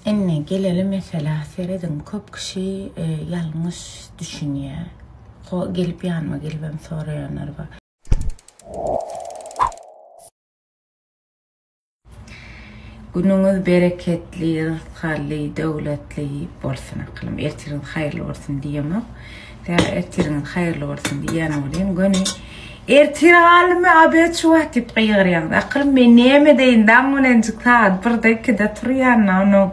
Indi geleli meselä serediň köp kişi ýalňyş düşünýä. Gelip ýanyma gelibem soraýanlar bar. Günüňiz bereketli, rysgally, döwletli bolsun akylym. Ertiriňiz haýyrly bolsun diýemok. Sebäbi ertiriňiz haýyrly bolsun diýýän welin göni Ertir galmy abet şu wagt diýip gygyrýaňyz. Akylym men näme edeýin daň bilenjik sagat birde ikide turýan onuň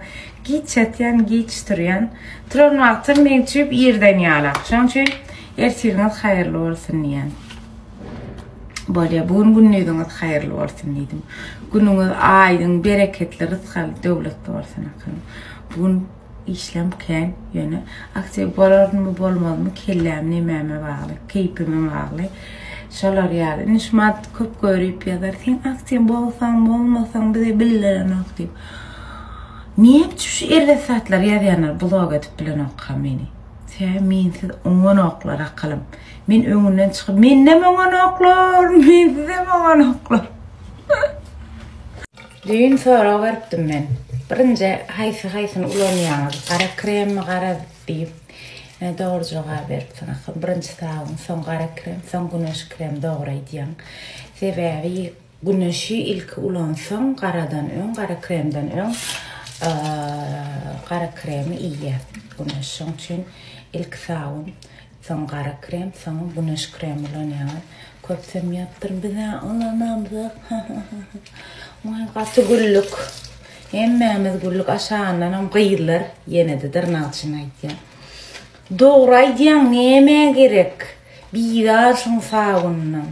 giç ýatýan giç turýan. Turan wagtym meň üçin irden ýalak. Şonuň üçin ertiriňiz haýyrly bolsun diýýän. Bolýa bu gün gündiziňiz haýyrly bolsun diýdim. Günüňiz aýdyň, bereketli, rysgally, döwletli bolsun akylym. Bu gün Işlem kän, ýöne aktiw bolarynmy bolmazmy kelläm nemäme bagly, keýpime bagly. Şolar ýaly. Indi şumat köp görüp ýazar, sen aktiw bolsaň bolmasaň bize bildirenok diýip. Näme üçin şu erbet zatlary ýazýanlar blok edip bilenokka meni? Sebäbi mensiz oňanoklar akylym. Men öňünden çykyp mendem oňanoklar, mensizem oňanoklar. Düýn sorag beripdim men. Birinji haýsy haýsyny ulanýaňyz? Gara kremmi, gara diýip. Ine dogry jogap beripsiň akym. Birinji sabyn, soň gara krem, soň güneş krem dogry aýdýaň. Sebäbi güneşi ilki ulansaň garadan öň, gara kremden öň gara kremi iýýär güneş. Şoň üçin ilki sabyn, Soň gara krem, soňam güneş kremi ulanýaňyz. Köpsem ýapdyryn, biz-ä ulanamzok. Waý, gaty güllük. Hemmämiz güllük, aşagyndanam gyzlar ýene-de dyrnak üçin aýdýan. Dogry aýdýaň, nämä gerek? Bizar şuň sabyndan.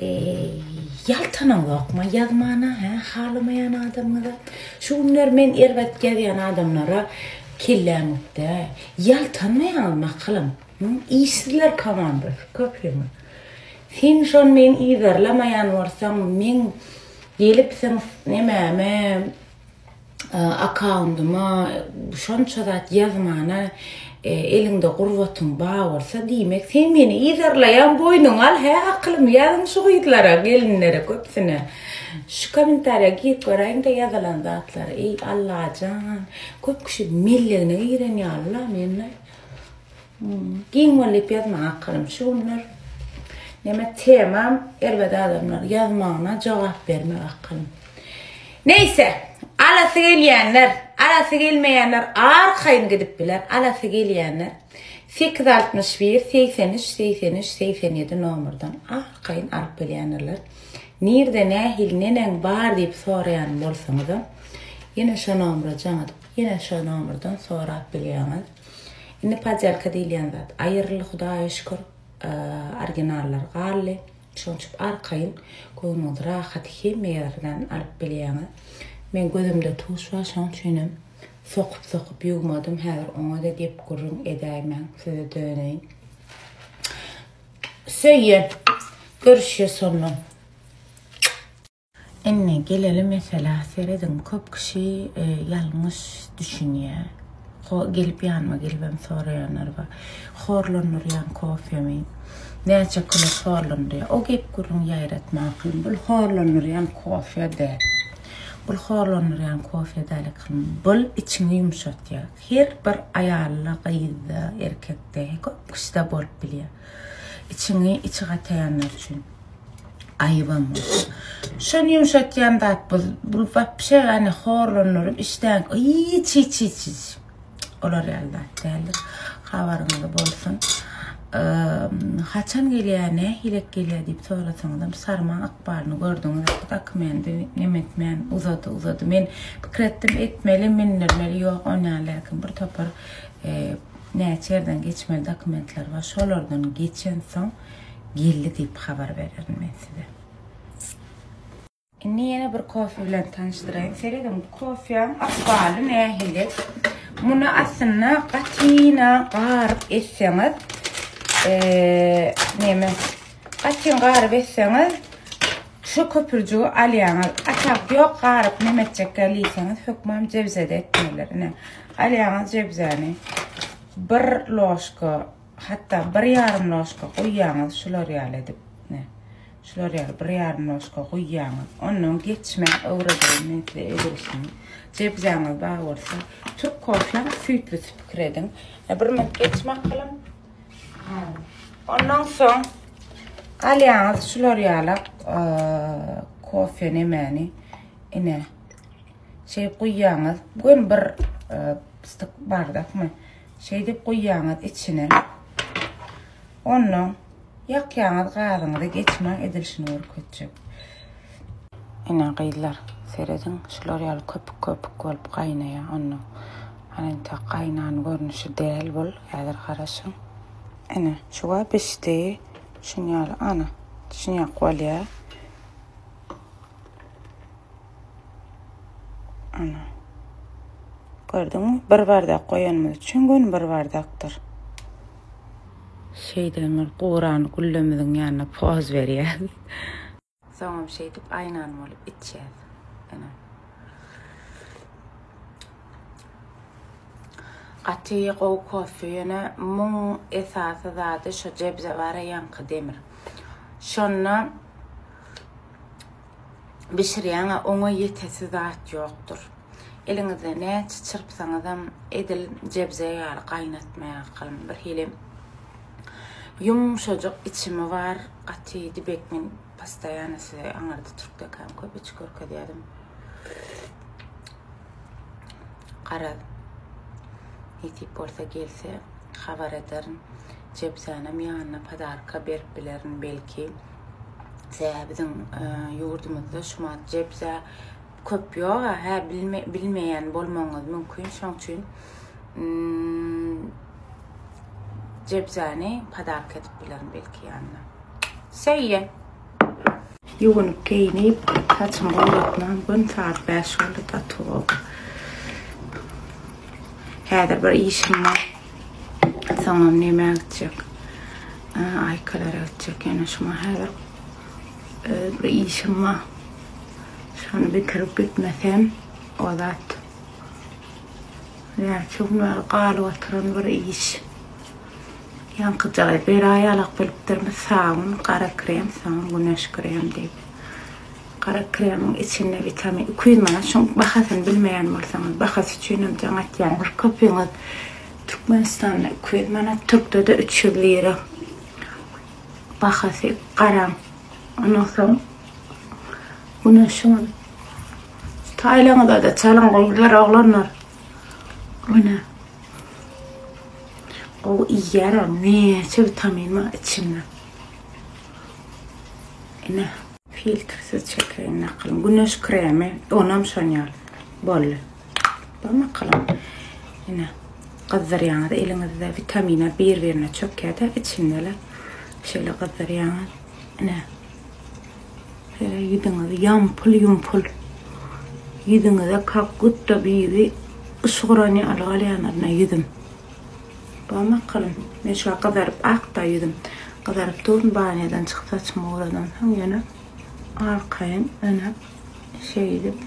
Eý, ýaltanaňzokmy ýazmana, hä, halamaýan adamyňyza? Şu günler men erbet ýazýan adamlara kelläm gitdi. Ýaltanmaýaňyzmy akylym? Işsizler komandasy köpüňiz. Sen şony meni yzarlamaýan bolsaň, meň gelipsiň nemäme, akkaundyma şonça zat ýazmana eliňde gurbatyň bar bolsa diýmek sen meni yzarlaýaň boýnuňa al hä akylym ýazyň şu gyzlara gelinlere köpüsine şu kommentariýa girip göräýiňde ýazylan zatlary eý Allajan köp kişi mellegine giren ýaly-la mende Giň bol diýip ýazmaň akylym şu günler neme temam erbet adamlar ýazmagyna jogap bermek akylym. Neýse alasy gelýänler alasy gelmeýänler arkaýyn gidip biler alasy gelýänler 861 83 83 87 nomerden arkaýyn alyp bilýändirler. Nirde nähili neneň bar diýip soraýan bolsaňyzam ýene şo nomera jaň edip ýene şo nomerden sorap bilýäňiz. Indi poddelka diýilýän zat aýryldy Hudaýa şükür originallar galdy. Şonuň üçin arkaýyn göwnüňiz rahat hemme ýerden alyp bilýäňiz. Men gözümde tuş bar şonuň üçinem sokup sokup ýuwmadym. Häzir oňa-da gep gürrüň edäýmäň size döneýin. Söýýän. Görüşýäs ondan. Indi geleli meselä serediň köp kişi ýalňyş düşünýä. Gelip ýanyma gelibem soraýanlar bar. Horlandyrýan kofemi? Näçe kilo horlandyrýar? O gep gürrüň ýaýratma akylym. Bul horlandyrýan kofe däl. Bul horlandyrýan kofe däl akylym. Bul içiňi ýumşatýar. Her bir aýalda, gyzda, erkekde, köp kişide bolup bilýär. Içiňi içi gataýanlar üçin. Aýybam bolsa. Şony ýumşatýan zat bu. Bu wapşe ýani horlandyryp işdäň hiç hiç hiç hiç. Olar ýaly zat däldir. Habaryňyz bolsun. Haçan gelýär, nähilek gelýär diýip sorasaňyzam sarmaň ykbalyny gördüňiz. Dokumendi neme etmän uzady uzady. Men pikir etdim etmeli, mindirmeli ýok onýan läkin bir topar näçe ýerden geçmeli dokumentler bar. Şolardan geçensoň Geldi diýip habar bererin men size. Indi ýene bir kofe bilen tanyşdyraýyn. Serediň, bu kofeň ykbaly nähili. Muny aslynda gatyna garyp etseňiz, eee, neme, gatyn garyp etseňiz, şu köpürjigi alýaňyz. Atak ýok, garyp neme etjek diýseňiz, hökman jebzede etmelidir. Ine, alýaňyz jebzäni. Bir ložka Hatda bir ýarym ložka guýýaňyz şular ýaly edip. Ine. Şular ýaly bir ýarym ložka guýýaňyz. Ondan geçmän öwredeýin men size edilişini. Jebzäňiz bar bolsa, türk kofäň süýtlüsi pikir ediň. E, bir minut geçme akylym. Ondan soň alýaňyz şular ýaly e, kofe nemäni. Ine. Şeýdip guýýaňyz. Göni bir e, styk bardakmy? Şeýdip guýýaňyz içine. Ondan ýakýaňyz gazyňyzy geçmäň edilişini görkezjek. Ine gyzlar, serediň, şular ýaly köpük-köpük bolup gaýnaýar onda. Hany entek gaýnan görnüşi däl bul, häzir garaşyň. Ine, şuga bişdi. Şuny ýaly, ana, şuny ýak bolýar. Ana. Gördüňmi? Bir bardak goýanymyz üçin göni bir bardakdyr. Şeýdibem bir guran güllemiziň ýanyna poz berýäs. Soňam şeýdip aýnan bolup içýäs. Ene. Gaty gowy kofe ýöne muň esasy zady şo jebze bara ýaňky demir. Şonda bişirýäňä oňa ýetesi zat ýokdur. Eliňizde näçe çyrpsaňyzam edil jebze ýaly gaýnatmaýar kalyn bir hili ýumşajyk içimi bar gaty dibek men postoýano size aňyrda türkdekäm köp içip görkezýärdim. Garaz nesip bolsa gelse habar ederin. Jebzänem ýanyna podarka berip bilerin belki. Sebäbi biziň ýurdumyzda şumat jebze köp ýok-a, hä bilmeýän bolmagyňyz mümkin, şoň üçin jebzäni podarka edip bilerin belki ýanyna. Söýýän. Ýuwunyp geýnip, saçymy guratman gün saat 5 boldy gaty gowy. Häzir bir işim bar. Soňam nämä gitjek? Aýkalara gitjek. Ýöne şuňa häzir bir işim bar. Şony bitirip gitmesem, o zat. Näçe gün bäri galyp oturan bir iş. Ýaňkyjagy beraýalak bilipdirmi, sabyn, gara krem, soňam güneş krem diýip. Gara kremiň içinde witamin 200 manat. Şoň bahasyny bilmeýän bolsaňyz, bahasy üçinem jaň atýaňyz. Köpüňiz Türkmenistanda 200 manat, Türkde-de 300 lira. Bahasy garaň. Ondan soň güneşiň taýlaňyzada çalyň gyzlar, oglanlar. Mine. Gowy iýýär, näçe witamin bar içinde. Ine. Filtrsiz çekeýin nakylyň. Güneş kremi, onam şon ýaly. Boldy. Bir nakylyň. Ine. Gyzdyrýaňyz eliňizde witamina bir-birine çökýär-de içinde-le. Şeýle gyzdyrýaňyz. Ine. Şeýle ýüzüňiz ýampul-ýumpul. Ýüzüňize kak gutda biri yşyk uran ýaly galýandyr ine ýüzüm. Bar bakalym. Men şu wagt gyzaryp ak-da ýüzüm. Gyzaryp durun banýadan çykyp saçymy guradan soň ýöne arkaýyn ine şeýdip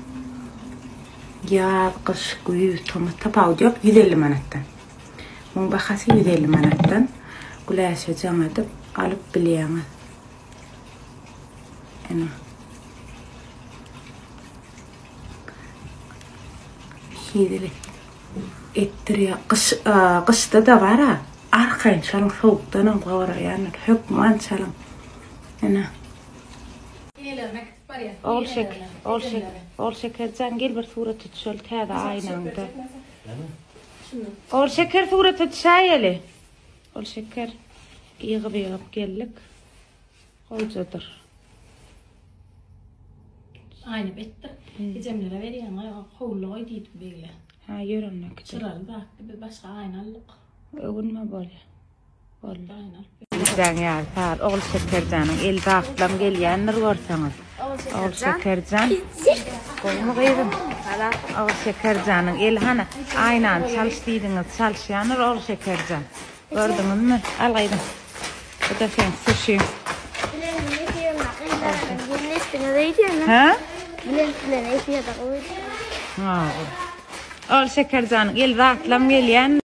ýaz, gyş, güýz, tomus tapawudy ýok 150 manatdan. Muň bahasy 150 manatdan. Güläşe jaň edip alyp bilýäňiz. Ine. Hezil etdirýär. Gyş, gyşda-da bar-a. Arkaýyn çalyň, sowukdanam goraýandyr. Hökman çalyň. Ine. Ogulşeker, Ogulşeker, Ogulşekerjan gel bir surata düşeli täze aýnaňda. Ogulşeker surata düşäýeli. Ogulşeker ýygyp-ýygyp geldik. Gowjadyr. Aýna betdir. Ejemlere berýän howly goý diýdim begle. Ha, ýör onda kiçi. Çyraly zatdy, biz başga aýna aldyk. Öwünme bolýar. Boldy. Bizden ýaly sal Ogul Şekerjanyň el zatlam gelýändir görseňiz. Ogul Şekerjan. Gowmy gyzym? Ogul Şekerjanyň eli hany aýnany çalyş diýdiňiz, çalyşýandyr Ogul Şekerjan. Gördüňizmi? Al gyzym. Bu da seň suşiň. Ha? Ha. Ogul Şekerjanyň eli zatlam gelýändir.